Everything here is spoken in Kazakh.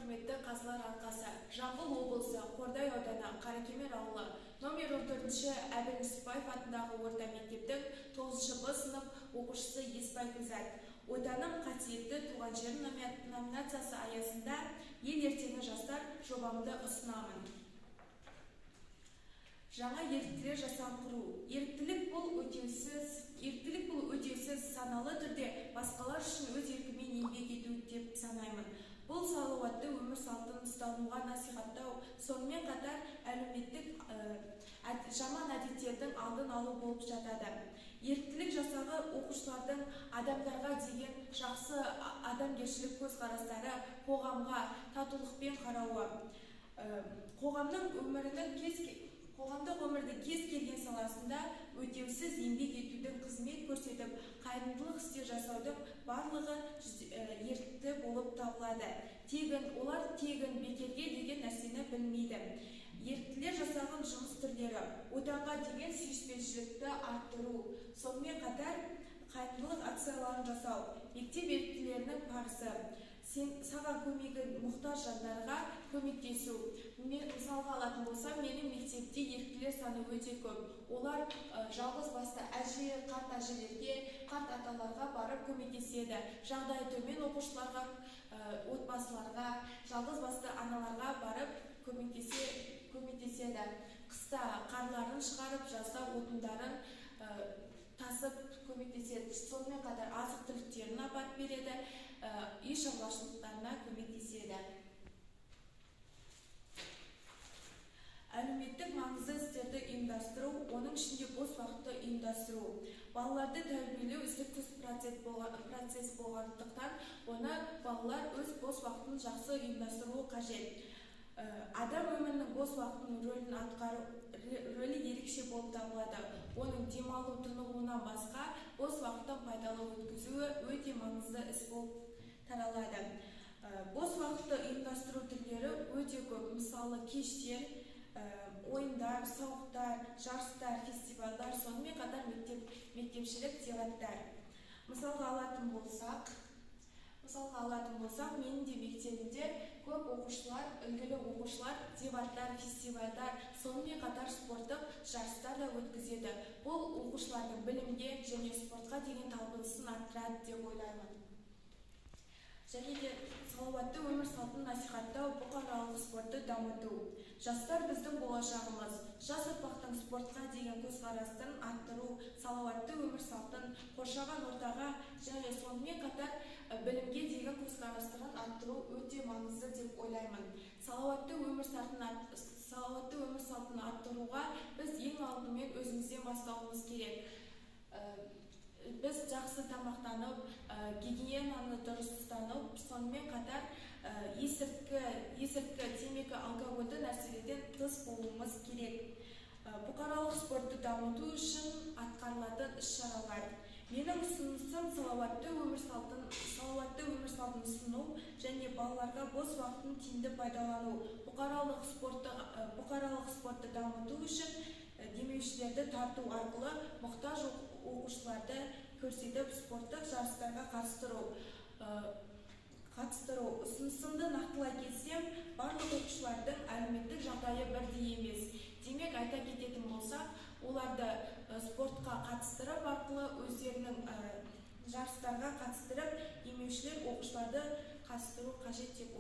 Құрметті қазылар алқасы, Жамбыл облысы, Қордай ауданы, Қаракемер ауылы, номер 14-ші Әбіл Нүсіпбаев атындағы орта мектептің 9-шы Б сынып оқушысы Есбай Гүлзат. Отаным қасиетті туған жерім номинациясы аясында «Ел ертеңі жастар» жобамды ұсынамын. Жаңа еріктілер жасағын құру. Еріктілік бұл өтеусіз, саналы түрде басқалар үшін өз еркімен еңбек ету деп санаймын. Бұл салауатты өмір салтын ұстануға насихаттау, сонымен қатар әлеуметтік жаман әдеттердің алдын алу болып жатады. Еріктілік жасағы оқушылардың адамдарға деген жақсы адамгершілік көзқарастары, қоғамға татулықпен қарауы, қоғамдық өмірдің кез келген саласында өтеусіз еңбек етудің, қызмет көрсетіп, қайырымдылық істер жасаудың барлығы ерікті болып табылады. Тегін, олар тегін, бекерге деген нәрсені білмейді. Еріктілер жасағын жұмыс түрлері: отанға деген сүйіспеншілікті арттыру, сонымен қатар қайырымдылық акцияларын жасау. Мектеп еріктілерінің парызы: сен саған көмегі мұқтаж жандарға көмектесу. Мен мысалға алатын болсам, менің мектепте еріктілер саны өте көп. Олар жалғыз басты әже, қарт әжелерге, қарт аталарға барып көмектеседі. Жағдайы төмен оқушыларға, отбасыларға, жалғыз басты аналарға барып көмектеседі. Қыста қарларын шығарып, жазда отындарын тасып көмектеседі. Сонымен қатар азық түліктерін апарып береді, үй шаруашылықтарына көмектеседі. Әлеуметтік маңызды істерді ұйымдастыру, оның ішінде бос уақытты ұйымдастыру. Балаларды тәрбиелеу үздіксіз процесс болғандықтан, оны балалар өз бос уақытын жақсы ұйымдастыруы қажет. Адам өмірінің бос уақытының рөлін атқару рөлі ерекше болып табылады. Оның демалу, тынығуынан басқа бос уақытын пайдалы өткізуі өте маңызды іс болып таралады. Бос уақытты ұйымдастыру түрлері өте көп. Мысалы, кештер, ойындар, сауықтар, жарыстар, фестивальдар, сонымен қатар мектепішілік дебаттар. Мысалға алатын болсақ, менің де мектебімде көп оқушылар, үлгілі оқушылар дебаттар, фестивальдар, сонымен қатар спорттық жарыстар да өткізеді. Бұл оқушылардың білімге және спортқа деген талпынысын арттырады деп ойлаймын. Және де салауатты өмір салтын насихаттау, бұқаралық спортты дамыту. Жастар – біздің болашағымыз. Жас ұрпақтың спортқа деген көзқарасын арттыру, салауатты өмір салтын, қоршаған ортаға және сонымен қатар білімге деген көзқарастығын арттыру өте маңызды деп ойлаймын. Салауатты өмір салтын арттыруға біз ең алдымен өзімізден бастауымыз керек. Біз жақсы тамақтанып, гигиенаны дұрыс ұстанып, сонымен қатар есірткі, темекі, алкогольді нәрселерден тыс болуымыз керек. Бұқаралық спортты дамыту үшін атқарылатын іс-шаралар. Менің ұсынысым: салауатты өмір салтын ұсыну және балаларға бос уақытын тиімді пайдалану, бұқаралық спортты дамыту үшін демеушілерді тарту арқылы мұқтаж оқушыларды көрсетіп, спорттық жарыстарға қатыстыру. Ұсынысымды нақтылай кетсем, барлық оқушылардың әлеуметтік жағдайы бірдей емес. Демек, айта кететін болсақ, оларды спортқа қатыстырып арқылы өздерінің жарыстарға қатыстырып, демеушілер оқушыларды қатыстыру қажет деп.